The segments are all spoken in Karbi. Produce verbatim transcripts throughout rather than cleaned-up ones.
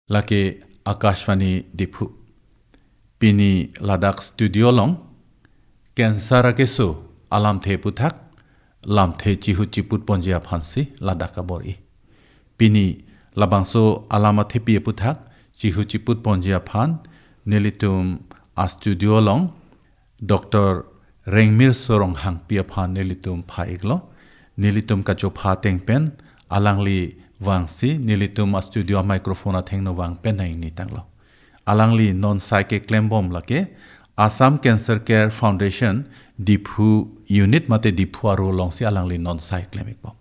Lake Akashvani Diphu. Pini ladak studio along cancer akeso alamthe aphuthak lamthe chihut chiput ponji aphansi ladak kabor-i. Pini labangso alam athepi aphuthak chihut chiput ponji aphan nelitum a studio along Doctor Rengmirso Ronghangpi aphan nelitum pha-iklo. Nelitum kachopha ateng pen alangli vangsi nelitum a studio a microphone athengno vang pen nang-ingni tanglo. Alangli non sai keklembom lake Assam Cancer Care Foundation Diphu Unit mate Diphu aro alongsi alangli non sai klem-ikbom.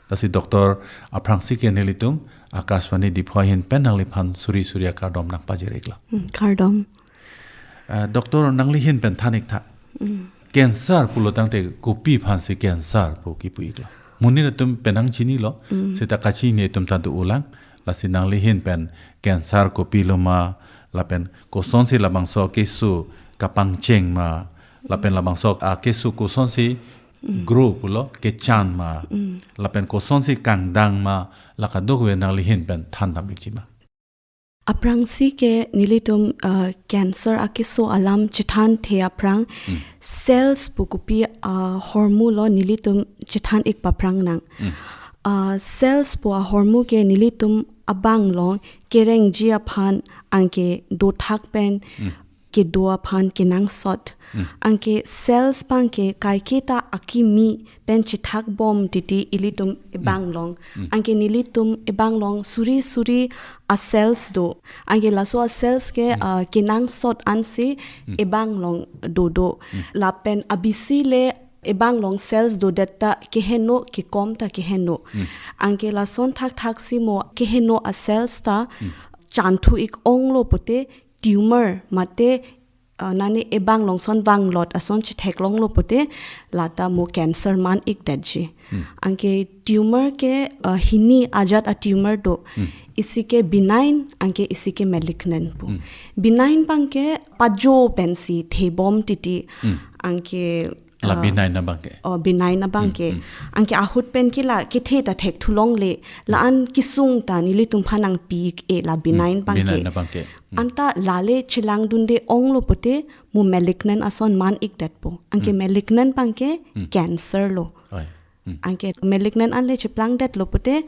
Lasi Doctor aphrangsi ke nelitum Akashvani Diphu ahin pen nangliphan suri suri akardom nangpajir-iklo. Hmm, kardom. Eh, Doctor, nanglihin pen than-ik tha. Hmm. Cancer pulo tangte kopi aphansi cancer pu kipu-iklo? Monit atum penang chinilo, Hmm. seta kachini atum ta do-olang, lasi nanglihin pen cancer kopilo ma, lapen kosonsi labangso akeso kapangcheng ma, lapen labangso akeso kosonsi Hmm. grow pulo kechan ma, Hmm. lapen kosonsi kangdang ma, la kadokave nanglihin pen than dam-ikji ma? Aphrangsi ke nelitum, uh, cancer akeso alam chethanthe aphrang Hmm. cells pu kopi ahormu lo nelitum chethan-ik paphrang nang. Hmm. Uh, cells pu ahormu ke nelitum abang along kerengji aphan anke dothak pen Hmm. kedo aphan kenangsot. Hmm. Anke cells abangke kaiketa akimi pen chethakbom titi ilitum ebang Hmm. along. Hmm. Anke nelitum ebang along suri suri a cells do. Anke laso a cells ke, Hmm. ah, kenangsot ansi Hmm. ebang along dodo. Hmm. Lapen abisi le ebang along cells dodet ta keheno, kekom ta keheno. Hmm. Anke lason thakthaksi mo keheno a cells ta Hmm. chanthu-ik onglo pute tumor mate, uh, nane ebang along son vanglot ason chetheklonglo pute lata mo cancer man-ikdetji. Hmm. Anke tumor ke, uh, hini ajat a tumor do. Hmm. Isi ke benign, anke isi ke malignant pu. Hmm. Benign abangke pajo pensi thebom titi. Hmm. Anke La ah, benign abangke. Oh, benign abangke. Hmm, hmm. Anke ahut pen ke la kethe ta thekthulongle, la-an kesung ta nelitum aphan nangpi-ik-e la benign Hmm, abangke. Benign abangke. Hmm. Anta lale chelangdunde onglo pute mo malignant ason man-ikdetpo. Anke Hmm. malignant abangke Hmm. cancer lo. Oi. Hmm. Anke malignant anle cheplangdetlo pute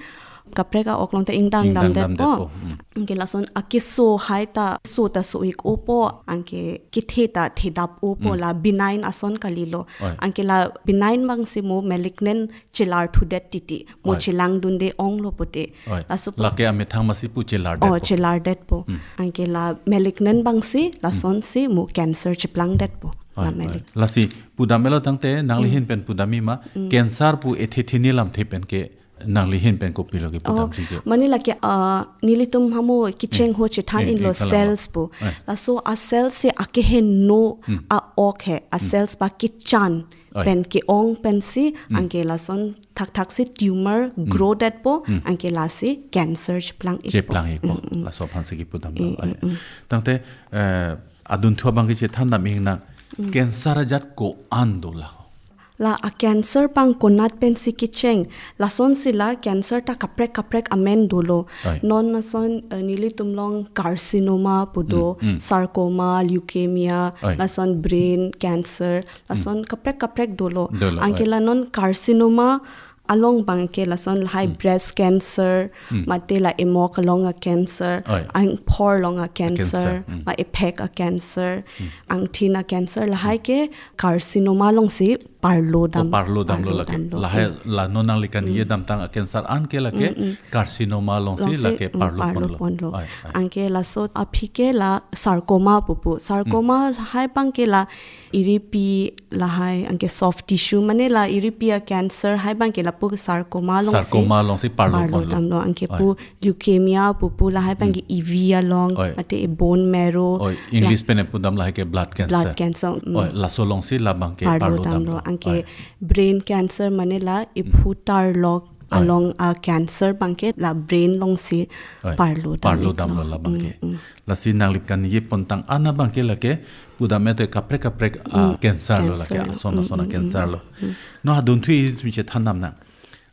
kaprek a-ok along ta ingdang Ingdang damdetpo. damdetpo. Hmm. Anke lason akeso hai ta so ta so-ik-opo, anke kethe ta thedap-opo Hmm. la benign ason kalilo. Oi. Anke la benign abangsi mo malignant chelarthudet titi. Mo Oi. chelangdunde onglo pute. Oi. Laso pu- Lake amethang masi pu chelardetpo. Oh, chelardetpo. Hmm. Anke la malignant abangsi, lasonsi mo cancer cheplangdetpo. Oi, La oi. malignant. Lasi pudamelo tangte nanglihin Hmm. pen pudamji ma, Hmm. cancer pu ethe thini lamthe pen ke nanglihin pen kopilo ke Oh, pudamji ke? mane lake, ah, nelitum hamo kecheng Hmm. ho chethan Eh, inlo eh, kala cells pu. Eh. Laso a cells si akeheno Hmm. a-ok he, a Hmm. cells pa kechan Oi. pen ke-ong pensi Hmm. anke lason thakthaksi tumor Hmm. grow detpo, Hmm. anke lasi cancer cheplang-ikpo. Cheplang-ikpo. Hmm, hmm. Laso aphansi kipudam Hmm, lo. Oi. hmm, hmm. Tangte, eh, adunthu abangke chethan dam-ik nang Hmm. cancer ajat ko-an do la? La a cancer abang konat pensi kecheng, lasonsi la cancer ta kaprek kaprek amen dolo. Oi. Non lason, eh, nelitum along carcinoma pu do, Hmm, hmm. sarcoma, leukemia, Oi. lason brain cancer, lason Hmm. kaprek kaprek dolo. Dolo, Anke oi. la non carcinoma along abangke lason lahai Hmm. breast cancer, Hmm. mate la emok along a cancer, Oi. angphor along a A cancer, cancer, hmm. ma ephek a cancer, Hmm. angthin a cancer, lahai ke carcinoma alongsi parlo Oh, dam, parlo damlo parlo lake. damlo. Lahai Hmm. la non nangli kaningje Hmm. damtang a cancer an ke lake Hmm, hmm. carcinoma alongsi Alongsi, lake hmm, parlo parlo ponlo. ponlo. Oi, oi. Anke laso aphi ke la sarcoma pupu. Sarcoma Hmm. lahai abangke la iripi lahai anke soft tissue mane la iripi a cancer hai abangke lapu sarcoma alongsi Sarcoma alongsi parlo parlo ponlo. damlo anke Oi. pu leukemia pupu lahai abangke Hmm. E V along Oi. mate e bone marrow Oi, la English pen pudam lahai ke blood cancer. blood cancer, mm. Oi, laso alongsi labangke Parlo parlo damlo damlo. Anke Oi. brain cancer mane la iphu tarlok Oi. along a cancer abangke la brain alongsi Oi. parlo dam Parlo iklo. damlo labangke. Mm, mm. Lasi nangli kaningje pontang an abangke lake pudam ete kaprek kaprek a Mm. cancer lo lake Cancer lo. ason Mm, ason a mm, cancer mm, lo. mm. No adunthu itum chethan dam nang.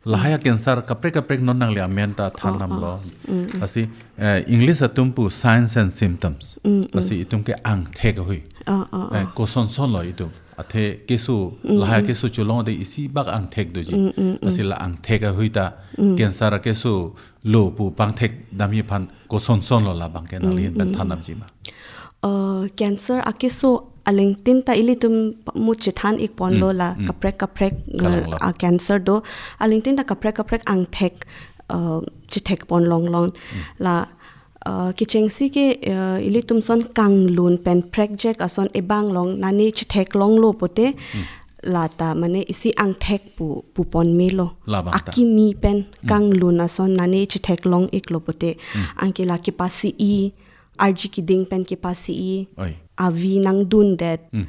Lahai a cancer kaprek kaprek non nangli amen ta than Oh, oh. namlo. Mm, mm. Lasi, eh, English atum pu signs and symptoms. Mm, mm. Lasi itum ke angthek ahui. Oh, oh, Eh, oh. Kosonson lo itum. Athe keso, Mm, lahai mm. keso cholong de isi bak angthek doji. Mm, mm, mm. Lasi la angthek ahui ta Mm. cancer keso lo pu pangthek damji aphan kosonson lo labang ke nangli Mm, ahin pen mm, than mm. damji ma. Uh, cancer akeso alangtin ta ilitum mu chethan ikponlo Mm, la mm. kaprek kaprek, uh, Kalang lo. a cancer do. Alangtin ta kaprek kaprek angthek, uh, chethek pon longlong. Mm. La, uh, kechengsi ke, uh, ilitum son kanglun pen prekjak ason ebang long nane chethek longlo pote Mm. lata mane isi angthek pu, pu pon melo. Labang ta. Akimi pen Mm. kanglun ason nane chethek long iklo pote. Mm. Anke la kepasi-i, arji keding pen kepasi-i, Oi. avi nangdundet. Mm.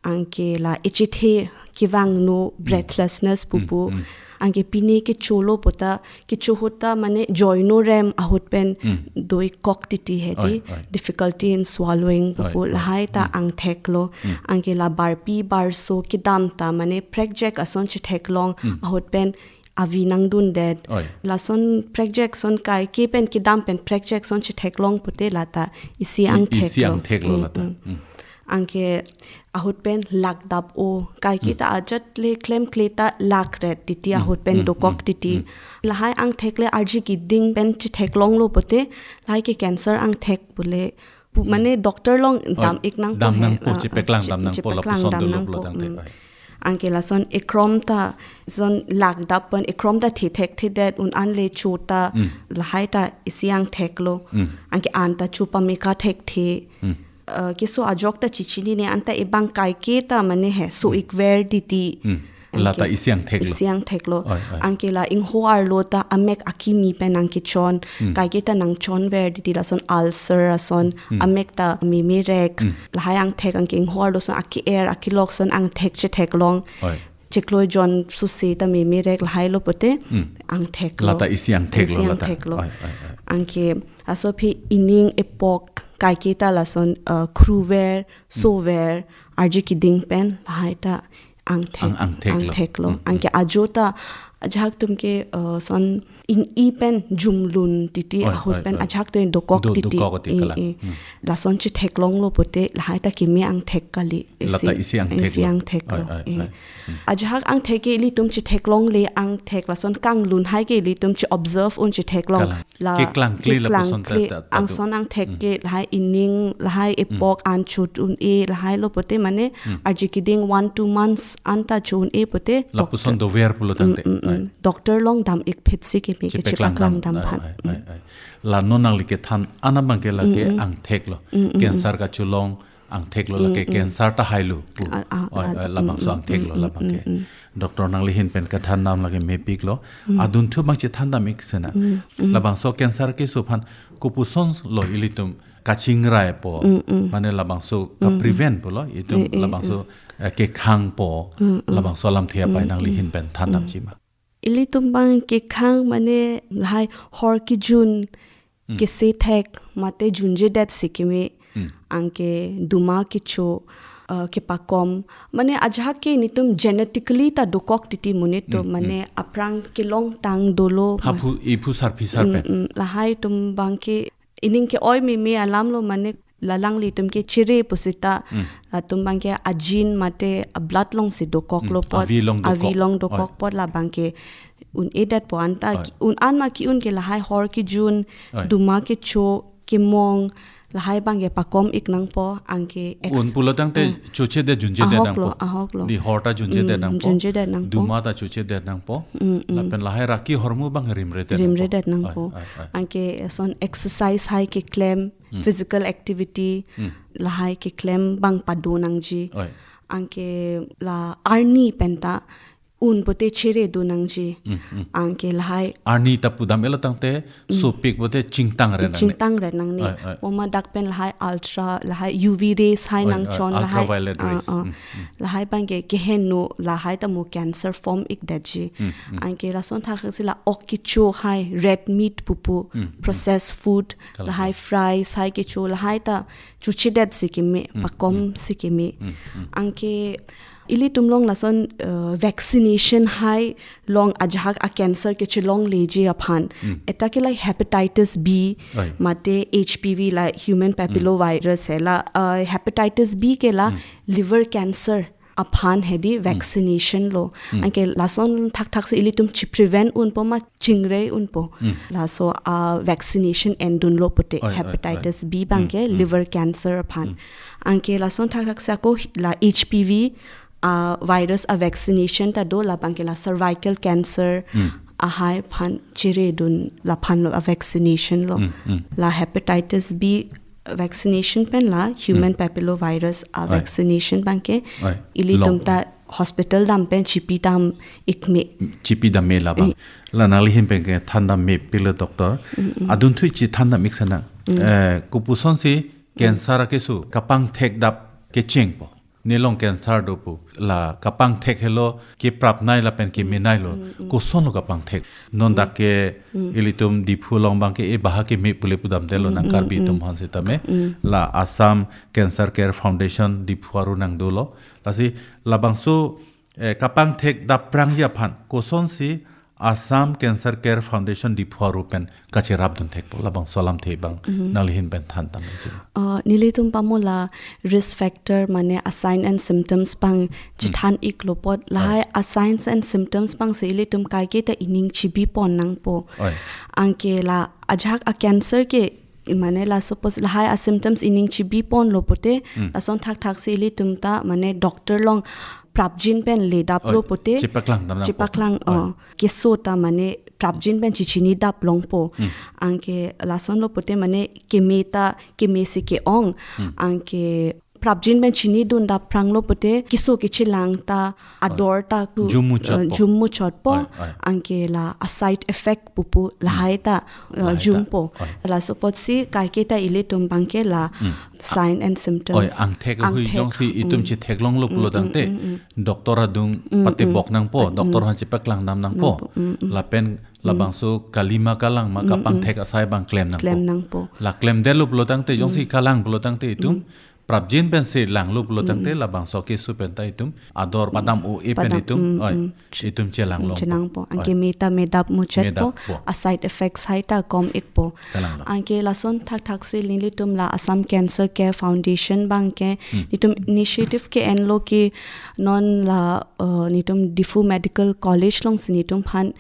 Anke la echethe kevangno Mm. breathlessness Mm, pupu. mm. Anke pine kecholo pota, kecho ahut ta mane joino rem ahut pen Mm. doikok titi hedi. Oi, oi. Difficulty in swallowing Oi, pupu. oi. Lahai ta Mm. angthek lo. Mm. Anke la barpi barso kedam ta mane prekjak ason chethek long Mm. ahut pen avi nangdundet. Oi. Lason prekjak son kaike pen kedam pen prekjak son chethek long pote lata isi I-, angthek isi lo. angthek lo Mm, lata. mm. Mm. Anke ahut pen lakdap o. Kaike Mm. ta ajat le klemkle ta lakret titi Mm, ahut pen mm, dokok mm, titi. mm. Lahai angthek le arji keding pen chethek longlo pote lahai ke cancer angthek pule. Pu-, Mm. mane doctor along Oi, dam ik nangpo dam he. nangpo, Ah, ah, chepeklang che-, dam nangpo, chepeklang lapuson dam dolo nangpo. pulo tangte. Mm. Oi. Anke lason ekrom ta, son lakdap pen ekrom ta thethek thedet un an le cho ta, Mm. lahai ta isi angthek lo. Mm. Anke an ta cho pameka thekthe. Mm. Uh, keso ajok ta chichinine anta ebang kaike ta mane he so Mm. ikver titi. Mm. Lata Anke isi angthek lo. isi angthek lo. Oi, oi. Anke la ingho arlo ta amek akimi pen nangkechon. Mm. Kaike ta nangchonver titi lason ulcer ason. Mm. Amek ta memerek. Mm. Lahai angthek anke ingho arlo son ake-er akelok son angthek chethek long. Oi. Chiklo jon suse ta memerek lahai lo pote Mm. angthek lo. Lata isi angthek lo Isi lata. angthek lo. Oi, oi, oi. Anke aso aphi ining epok kaike ta lason, uh, khruver, Mm. sover, arji keding pen lahai ta angthek, Ang-, angthek lo. angthek lo. Mm, mm. Anke ajo ta ajahak atum ke, uh, son ing-i pen jumlun titi Oi, ahut oi, pen oi. ajahak atum dokok Do-, titi. dokok titi Eh, kalang. eh. Hmm. Lason chethek longlo pote lahai ta keme angthek kali. Lata Isi, isi angthek isi lo. angthek Oi, lo. oi, Eh. oi. Hmm. Ajahak angthek ke ilitum chethek longle angthek lason kanglun hai ke ilitum che-observe un chethek long. Kalang. La Keklangkle lapuson ta, keklangkle ta, ta do. angson angthek Hmm. ke lahai ining, lahai Hmm. epok an chot un-e, lahai lo pote mane Hmm. arji keding one, two months anta cho un-e pote Lapuson doctor. dover pulo tangte. Mm, mm, mm. Oi. Doctor along dam ik phit si keme ke Chepeklang chepaklang dam. dam Ai, phan. ai, Mm. ai, ai. La non nangli kethan an abang ke lake Mm, mm. angthek lo. Mm, mm, mm. Cancer kacholong angthek lo lake Mm, mm. cancer ta hai lo pu. Ah, ah, Oi, ah, oi, labangso mm, mm, angthek lo mm, labang ke. mm, mm. Doctor nangli ahin pen kethan dam lake mepik lo. Mm. Adunthu abang chethan dam ik sena. Mm, mm. Labangso cancer keso aphan kopuson lo ilitum kachingrai po. Mm, mm. Mane labangso Mm, mm. ka-prevent pulo. Itum Eh, eh, labangso, eh. eh, kekhang po. Mm, mm. Labangso alamthe apai Mm, nangli mm. ahin pen than dam Mm. ji ma. Ilitum abang kekhang mane lahai hor kejun Mm. kesethek mate junjedet si keme Mm. anke duma kecho, uh, kepakom. Mane ajahak ke netum genetically ta dokok titi monit atum Mm, mane mm. aphrang kelongtang dolo ma- Haphu iphu sarpi sar Mm, pen. mm. Lahai atum abang ke ining ke-oi meme alam lo mane lalang ilitum ke chere pusita Mm. latum abang ke a-gene mate a-blood along si dokok Mm, lo pot, avi along dokok. avi along dokok Oi. pot labang ke un-edet po anta Oi. ki-, un an ma ke-un ke lahai hor kejun, Oi. duma kecho, kemong, lahai abang ke pakom ik nangpo, anke ex- Un pulo tangte Ah. chochedet junjedet Ahok nangpo. lo, ahok lo. Di hor ta junjedet Mm, nangpo. junjedet nangpo. Duma ta chochedet nangpo. Mm, mm. Lapen lahai raki hormu abang rimredet nangpo. Rimredet nangpo. Oi, oi, oi. Anke son exercise hai keklem, Mm. physical activity, Mm. lahai keklem abang pado nangji. Oi. Anke la arni pen ta un pote chere do nangji. Mm, mm. Anke lahai Arni ta pudam elo tangte Mm. sopik pote chingtang re nangne. Chingtang re nangne. Oi, oi. Poma dak pen lahai ultra, lahai U V rays hai Oi, oi, nangchon lahai. ultraviolet Ah, rays. ah. Mm, mm. Lahai abang ke keheno lahai ta mo cancer form ikdetji. Mm, mm. Anke lason thak si la ok kecho hai red meat pupu, Mm, mm. processed food, Kalang. lahai fries hai kecho lahai ta chochedet si keme, Mm, pakom mm. si keme. Mm, mm. Anke ilitum along lason uh, vaccination hai along ajahak a cancer kechelongleji aphan. Eta ke la hepatitis B, Oi. mate H P V la human papillovirus hai la uh, hepatitis B ke la liver cancer aphan hedi vaccination lo. Anke lason thakthak si ilitum chi prevent unpo ma chingre unpo. Laso a vaccination endunlo pute Oi, oi, oi. hepatitis B abangke liver cancer aphan. Anke lason thakthak si ako la H P V a virus a vaccination ta do, labangke la cervical cancer ahai aphan chiredun, laphan lo a vaccination lo. La hepatitis B vaccination pen la human papillovirus a Oi. vaccination abangke Oi. ilitum Long. ta hospital dam pen chipi dam ikme. Chipi dam me labang. La nangli ahin pen kethan dam me pilo doctor. Adunthu chithan dam ik sana. Eh, kopuson si cancer akeso kapangthek dap kechengpo. Nelong cancer dopo. La kapangthek helo keprapnei lapen kemeneilo. Koson lo kapangthek. Non dak ke ilitum Diphu along abangke e baha keme pule pudamdetlo nang Karbi atum aphan sitame. La Assam Cancer Care Foundation Diphu aru nangdolo. Lasi labangso eh, kapangthek dapprangji aphan koson si Assam Cancer Care Foundation Diphu aru pen kacherapdun thekpo, labangso alamthe abang nangli ahin pen than tang ji. Uh, nelitum pamo la risk factor mane a sign and symptoms abang chithan iklo apot, lahai a signs and symptoms abang si ilitum kaiketa ining chibipon nangpo. Oi. Anke la ajahak a cancer ke mane la suppose lahai a symptoms ining chibiponlo pute, lason thakthak si ilitum ta mane doctor along prapjin pen ledaplo Oi, pute. chipaklang dam nangpo. chipaklang, Oi. oh, keso ta mane prapjin pen chichinidap longpo. Anke lasonlo pute mane keme ta keme si ke-ong. Anke prapjin pen chinidun dappranglo pute keso kechelang ta ador ta ku, Jum muchotpo. eh, jum muchotpo. Oi, oi. Anke la a side effect pupu lahai ta, eh, Lahai ta. jumpo. Oi. Laso apot si kaiketa ilitum abangke la sign and symptoms. Oi, angthek hui Angthek. jongsi itum Mm. chitheklonglo pulo Mm, mm, tangte, mm, mm. doctor adung Mm, pate mm. bok nangpo, Pat-, doctor mm. aphan chipaklang dam nangpo. Nangpo, mm, mm. Lapen Mm. labangso kalima kalang ma Mm, kapangthek mm. asai abang klem nangpo. Klem nangpo. La klemdetlo pulo tangte, jongsi Mm. kalang pulo tangte itum, Mm. prapjin pen si langlo pulo tangte, Mm, mm. labangso keso pen ta itum ador padam o e pen Padam, itum, mm, oi, mm. itum chelang longpo. Chelangpo. Oi. Anke me ta medap muchotpo, Medappo. a side effects hai ta kom ikpo. Kalanglo. Anke lason thakthak si nelitum la Assam Cancer Care Foundation abangke, Hmm. nelitum initiative ke-enlo ke non la, uh, nelitum Diphu Medical College along si nelitum aphan,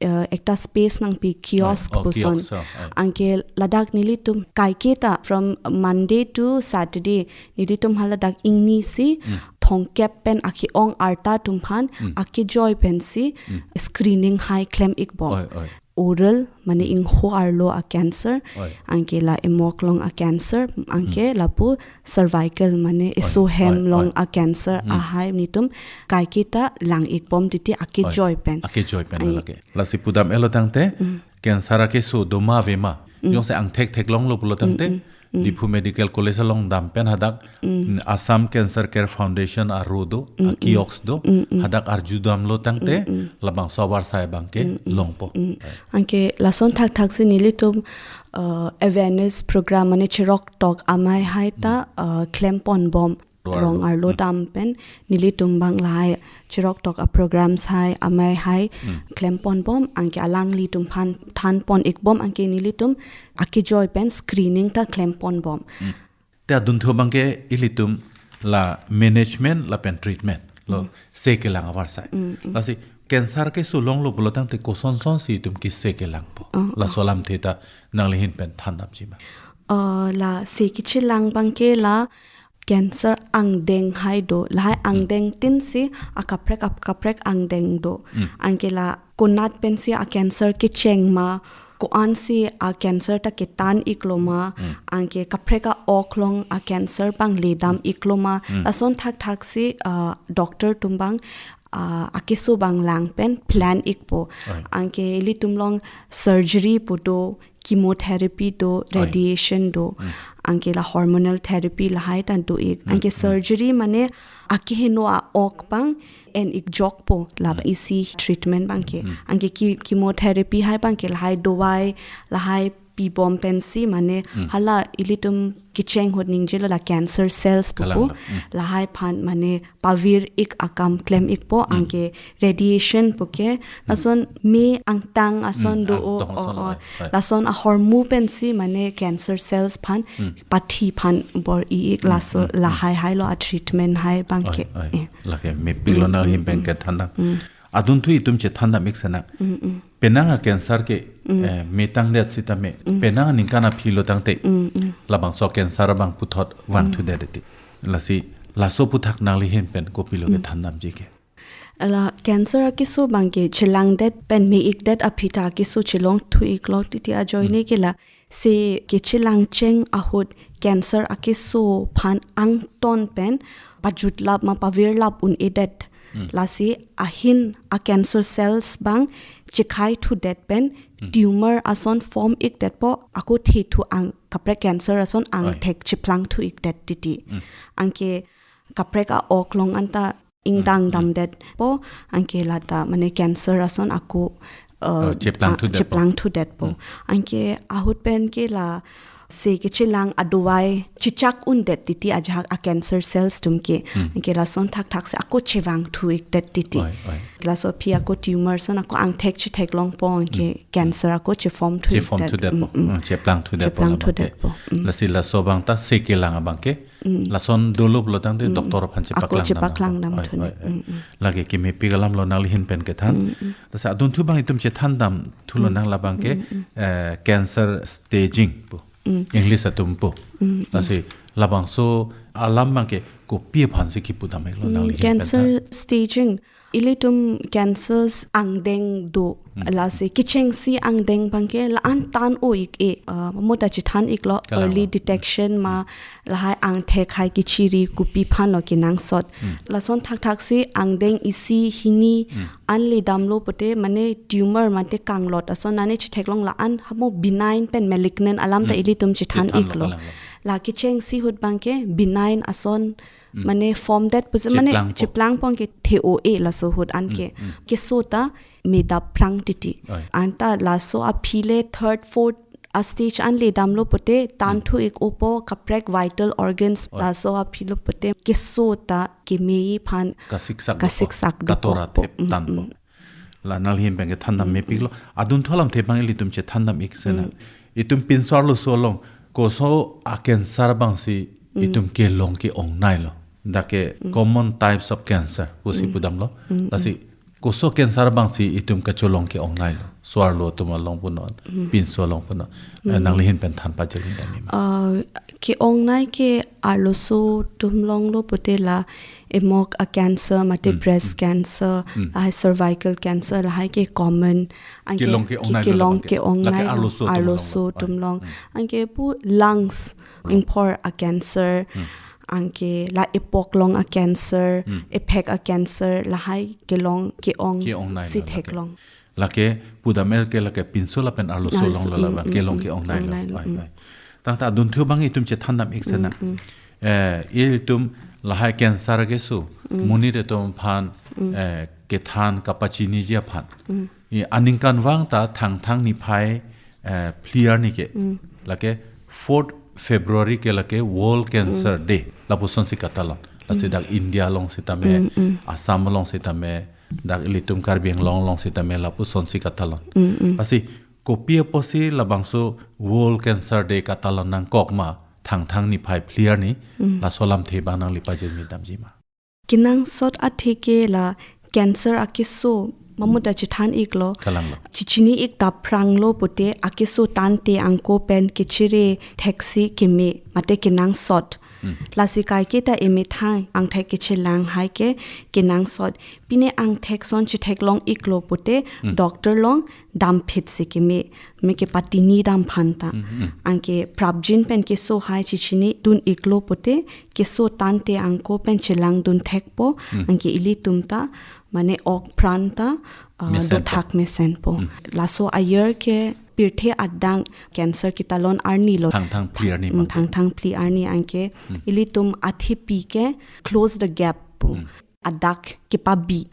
uh, ekta space nangpi kiosk Oi, oh, puson. kiosk, oh, oi. Anke ladak nelitum kaiketa from Monday to Saturday nelitum ha ladak ingni si Hmm. thongkep pen ake-ong arta atum aphan Hmm. akejoi pen si Hmm. screening hai klem ikbom. Oi, oi. Oral, mane ingho arlo a cancer, Oi. anke la emok along a cancer, anke Hmm. lapu cervical, mane Oi, eso hem oi, along oi. a cancer Hmm. ahai nelitum kaiketa lang ikbom titi Oi. akejoi pen. Akejoi pen Ai. lake. Lasi pudam-etlo tangte, Hmm. cancer akeso doma avema. Hmm. Jongsi angthek theklonglo pulo tangte, Hmm, hmm. Mm. Diphu Medical College along dam pen hadak, Mm. mm, Assam Cancer Care Foundation aru do, Mm, a mm. kiosk do, Mm, mm. hadak arju damlo tangte, Mm, mm. labangso avarsai abangke Mm, mm. longpo. Mm. Anke lason thakthak si nelitum, uh, awareness program mane chirok tok amei hai ta, Mm. uh, klempon bom. Rong Rong arlo. arlo Mm. dam pen nelitum abang lahai chirok tok a programs hai amei hai Mm. klempon bom, anke alanglitum aphan thanpon ikbom, anke nelitum akejoi pen screening ta klempon bom. Mm. Te adunthu abangke ilitum la management lapen treatment lo Mm. se kelang avarsai. Mm, mm. Lasi cancer keso longlo pulo tangte kosonson si itum kese kelangpo. Oh, Laso oh. alamthe ta nangli ahin pen than damji ma. Uh, la se kechelang abangke la cancer angdeng hai do. Lahai Mm. angdeng tin si akaprek akaprek angdeng do. Mm. Anke la konat pen si a cancer kecheng ma, ko-an si a cancer ta ketan iklo ma, Mm. anke kaprek a-ok along a cancer abang ledam Mm. iklo ma. Mm. Lason thakthak si, uh, doctor atum abang, uh, akeso abang lang pen plan ikpo. Oi. Anke ilitum along surgery pu do, chemotherapy do, Oi. radiation do. Mm. Anke la hormonal therapy lahai ta do ik. Mm, Anke mm. surgery mane akeheno a-ok abang en ikjokpo la Mm. isi treatment abangke. Mm. Anke ki-, chemotherapy hai abangke lahai dawai, lahai pibom pensi mane hala ilitum kecheng ahut ningjelo la cancer cells pu pu. Kalang lo. Lahai aphan mane pavir ik akam klem ikpo, anke radiation puke lason me angtang ason do o, angtang o, ason o, o. Oi, oi. Lason ahormu pensi mane cancer cells aphan pathi aphan bor-i ik, laso lahai hai lo a treatment hai abangke. Oi, oi. Eh. Lake mepik lo nangli ahin pen kethan dam. Adunthu itum chethan dam ik sena. Penang a cancer ke, eh, metang det sitame, penang aningkan aphi lo tangte labangso cancer abang puthot vangthu det ti. Lasi laso aputhak nangli ahin pen kopilo kethan damji ke? La cancer akeso abangke chelang det pen me ik det aphi ta akeso chelong thu ik lo titi ajoine ke la se kechelang cheng ahut cancer akeso aphan angton pen pajutlap ma pavirlap un-edet. Lasi ahin a cancer cells abang chekhai thu det pen tumor ason form ik detpo, ako the thu ang kaprek cancer ason angthek cheplang thu ik det titi. Anke kaprek a-ok along anta ingdang dam detpo, anke lata mane cancer ason ako, uh, oh, cheplang thu detpo. Cheplang thu detpo. Anke ahut pen ke la se kechelang adovai chechak un det titi ajahak a cancer cells atum ke. Anke lason thakthak se ako chevang thu ik det titi. Oi, oi. Laso aphi ako tumor ason ako angthek chetheklongpo, anke cancer ako cheform thu ik det. Cheform thu detpo. Mm, mm. Mm, cheplang thu detpo. Cheplang thu detpo. Mm. Lasi laso abang ta se kelang abangke lason dolo pulo tangte doctor aphan chepaklang dam. Ako chepaklang dam thu ne. Oi, oi, oi. Lake kemepik alam lo nangli ahin pen kethan. Lasi adunthu abang itum chethan dam thu lonang labangke, eh, cancer staging pu. English atum pu. Lasi labangso alam abangke kopi aphansi kipu dam ik lo nangli ahin pen than? Cancer staging. Ilitum cancers angdeng do. Lasi kechengsi angdeng abangke la-an tan o ik e, uh, mo ta chethan ik lo. Kalang early lo. Detection ma lahai angthek hai kechiri kopi aphan lo kenangsot. Lason thakthak si angdeng isi hini an le damlo pute mane tumor mate kanglot ason nane chetheklong la-an hamo benign pen malignant alam ta ilitum chethan ik lo. Kalang lo. La kechengsi ahut abangke benign ason mane form det pusi mane cheplangpo. Cheplangpo anke the o e laso ahut anke. Keso ta me dap phrang titi. Oi. Anta laso aphi le third, fourth a stage an le damlo pute tan thu ik opo kaprek vital organs. Oi. Laso aphi lo pute keso ta keme aphan kasik sak dopo. Kasik sak dopo. Katora thep tanpo. La nangli ahin pen kethan dam mepik lo. Adunthu alamthe abang ilitum chethan dam ik sena. Itum pinso arloso along koso a cancer abangsi itum kelong ke-ongnei lo. Dak ke common types of cancer pusi pu dam lo. Lasi koso cancer abangsi itum kacholong ke-ongnei lo. So-arlo atum along punon, pinso along punon. Eh, nangli ahin pen than pajirmi dam ik ma? Uh, ke-ongnei ke arloso atum along lo pute la emok a cancer mate breast cancer, ah, cervical cancer lahai ke common. Anke kelong ke-ongnei lo kelong labang ke. Ke-ongnei lake lo, arloso atum along arloso lo. Atum along. Anke pu lungs, ingphor a cancer, anke la epok along a cancer, ephek a cancer, lahai kelong ke-ong. Ke-ongnei lo lake. Si theklong. Lake pu dam er ke lake pinso lapen arloso along lo labang kelong ke-ongnei lo. Ongnei lo. Oi, oi. Tangte adunthu abang itum chethan dam ik sena. Eh, ilitum lahai cancer keso monit atum aphan, eh, kethan kapachiniji aphan. I aningkanvang ta Thangthang niphai, eh, phli arni ke. Lake fourth February ke lake World Cancer Day. Lapusonsi katalon. Lasi dak India along sitame, Assam along sitame, dak ilitum Karbi Anglong along sitame lapusonsi katalon. Lasi kopi apotsi labangso World Cancer Day katalon nangkok ma Thangthang niphai phli arni, laso alamthe abang nangli pajirmi damji ma? Kenangsot atheke la cancer akeso mamuta chethan ik lo. Kalang lo. Chechini ik dap phrang lo pute akeso tangte angko pen kechere theksi keme mate kenangsot. Lasi kaike ta emethang angthek kechelang hai ke kenangsot. Pine angthek ason chetheklong ik lo pute doctor along damphit si keme, me kepatini dam aphan ta. Anke prapjin pen keso hai chechini dun ik lo pute keso tangte angko pen chelang dun thekpo, anke ilitum ta mane ok pran ta, uh, mesenpo. Dothak mesenpo. Laso ayer ke pirthe adang cancer kitalon arni lo. Thangthang phli arni. Mm, bangke. Thangthang phli arni anke ilitum athepi ke close the gap pu. Adak kepabi.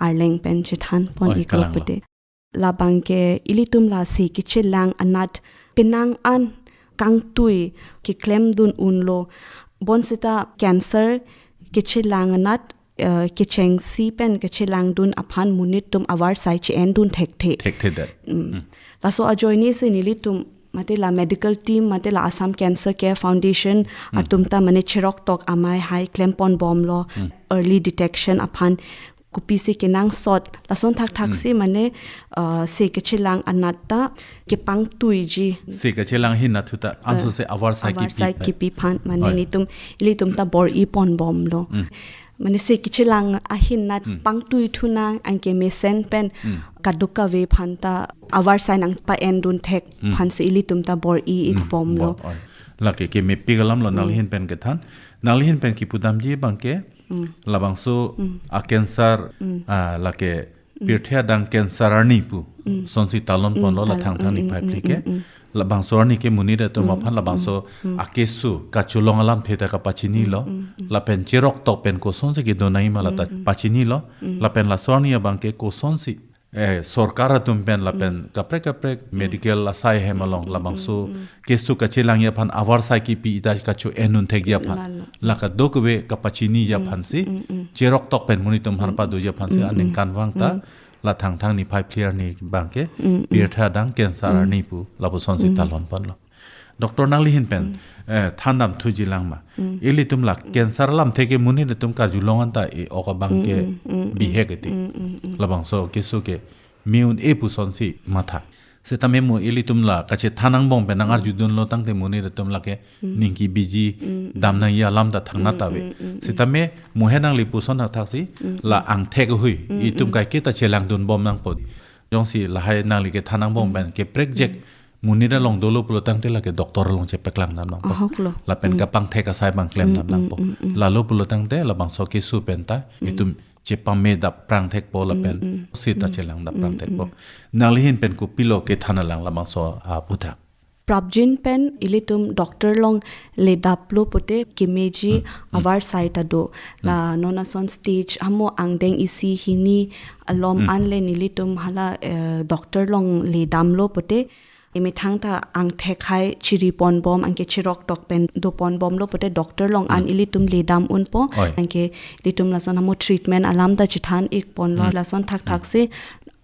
Arleng pen chethan pon ik lo pute. Oi, kalang lo. Labang ke ilitum lasi kechelang anat penang an kangtui keklemdun unlo. Bonseta cancer kechelang anat, eh, kechengsi pen kechelangdun aphan monit atum avarsai che-endun thekthe. Thekthe det. Mm. Mm. Laso ajoine si nelitum mate la medical team, mate la Assam Cancer Care Foundation, Mm. atum ta mane cheroktok amei hai klemponbomlo, Mm. early detection aphan kopisi kenangsot, lason thakthak Mm. si mane, uh, se kechelang anat ta kepangtuiji. Se kechelang ahin anat ta, anso Eh, se avarsai avarsai kipi phan. kipi phan, mane Oi. nelitum, ilitum ta bor-iponbomlo. Mm. Mane se kechelang ahin anat Mm. pangtui thunang, anke mesen pen Mm. kadokave aphan ta avarsai nangpa-endun thek Mm. aphan si ilitum ta bor-i Mm. ikbomlo. Bor-, oi. Lake kemepik alamlo Mm. nanglihin pen kethan. Nanglihin pen kipudamji abang ke, Mm. labangso Mm. a cancer, Mm. ah, lake Mm. pirthe adang cancer arni pu. Mm. Sonsi talonponlo Mm. la Tal-, thangthang mm, niphai mm, phli mm, ke. mm, mm. Labangso arni ke monit atum Mm. aphan labangso Mm. Mm. akeso kachelong alamthe ta kapachinilo. Mm. Mm. Lapen cheroktok pen kosonsi kedo nangji ma la ta Mm. Mm. pachinilo. Mm. Lapen laso arni abang ke kosonsi, eh, sorkar atum pen lapen Mm. kaprek kaprek Mm. medical asai hem along Mm. labangso Mm. Mm. keso kachelangji aphan avarsai kipi ta kacho-endun thekji aphan. Lalo. La kadokave kapachiniji Mm. aphan si, Mm. Mm. cheroktok pen monit atum aphan Mm. padoji aphan si Mm. Mm. aningkanvang ta, Mm. la thangthang niphai phli arni abang ke, Mm. Mm. pirthe adang cancer Mm. arni pu, lapusonsi Mm. talonponlo. Doctor nanglihin pen, Mm. eh, thandam thuji lang ma. Mm. Ilitum la Mm. cancer alamthe ke monit atum karjulong anta e-ok abang Mm, ke mm, mm, mm. bihek eti. Mm, mm, mm. Labangso keso ke me un-e pusonsi matha. Setame mo ilitum la kachethan angbong pen nang-arjudunlo tangte monit atum lake Mm. ningki biji Mm, mm. dam nangji alam ta thangnat Mm, ave. Mm, mm, mm. Setame mo he nangli puson thakthak si Mm, la mm. angthek hui Mm, itum mm. kaiketa chelangdunbom nangpo. Jongsi lahai nangli kethan angbong Mm. pen keprekjek Mm. monit along dolo pulo tangte lake doctor along chepaklang dam nangpo. Ahoklo. Lapen Mm. kapangthek asai abang klem Mm, dam mm, nangpo. Mm, mm. Lalo pulo tangte labangso keso pen ta Mm. itum chepamedap prang thekpo lapen Mm, mm. seta Mm. chelang dap prang Mm, thekpo. mm. Nanglihin pen kopilo kethan alang labangso aputhak. Prapjin pen ilitum doctor along ledaplo pute kemeji Mm, mm. avarsai ta do. Mm. La non ason stage amo angdeng isi hini alom Mm. anle nelitum hala, eh, doctor along ledamlo pute emethang ta angthek hai chiriponbom, anke cheroktok pen doponbomlo pute doctor along an Mm. ilitum ledam unpo, Oi. anke ilitum lason amo treatment alam ta chethan ikponlo, Mm. lason thakthak Mm. si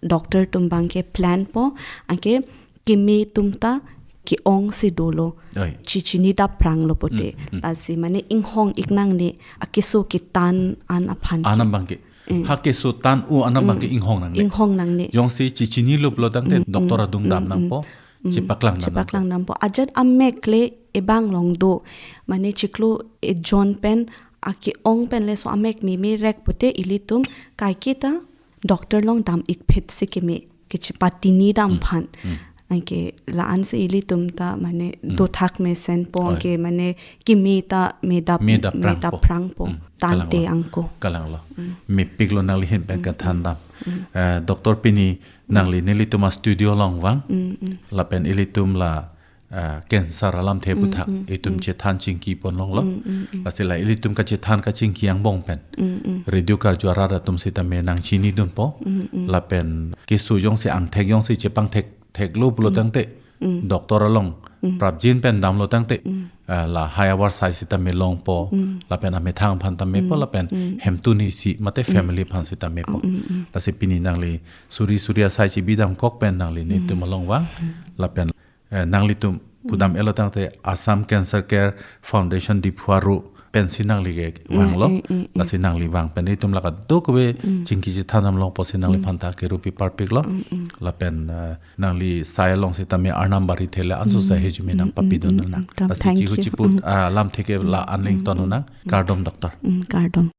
doctor atum abang ke planpo, anke keme atum ta ke-ongsi dolo. Oi. Chechini dap pranglo pute. Mm, mm. Lasi mane inghong ik nangne akeso ketan an aphan ke. Anam abang ke. Mm. Ha keso tan-o anam abang ke Mm. inghong nangne. Inghong nangne. Jongsi chechinilo pulo tangte Mm, doctor mm, adung dam mm, nangpo, mm. chepaklang dam nangpo. Chepaklang dampo. Ajat amek le ebang along do. Mane chiklo ejon pen, ake-ong pen le so amek memerek pute ilitum kaiketa doctor along dam ikphit si keme, kechepatini dam Mm, aphan. mm. Anke la-an si ilitum ta mane Mm. dothak mesenpo, Oi. anke mane keme ta medap, Medap prangpo. medap prangpo. Mm, Tante kalanglo. angko. Kalanglo. Mm. Mepiklo nanglihin pen Mm, kethan mm, dam. mm. Eh, doctor pini nangli nelitum a studio along vang. Mm, mm. Lapen ilitum la, eh, cancer alamthe Mm, aputhak mm, itum mm. chethan chingkiponlonglo. Mm, mm, mm. Lasi la ilitum kachethan kachingki angbong pen. Mm, mm. Radio karju arat atum sitame nangchinidunpo. Mm, mm. Lapen keso jongsi angthek jongsi chepangthek theklo pulo Mm. tangte. Mm. Doctor along Mm. prapjin pen damlo tangte. Mm. Eh, lahai avarsai sitame longpo. Mm. Lapen amethang aphan tamepo Mm. lapen Mm. hemtun isi mate Mm. family aphan sitamepo. Mm, mm, mm. Lasi pini nangli suri suri asai chibidamkok pen nangli Mm. netum along vang. Mm. Lapen, eh, nanglitum pudam Mm. elo tangte Assam Cancer Care Foundation Diphu aru pensi nangli ke vanglo. Mm, mm, mm, mm. Lasi nangli vang pen itum la kadokave Mm. chingki chethan damlong pusi nangli Mm. phanta kerupi parpiklo. Mm, mm. Lapen, eh, nangli sai along sitame arnam bari thele anso Mm, sai hejume mm, nang mm, papidun mm, nang. mm. Lasi Thank chihu you. chipu, Mm. ah, lamthe ke la Mm, aning mm, ton mm, nang. mm. Kardom doctor. Mm, kardom.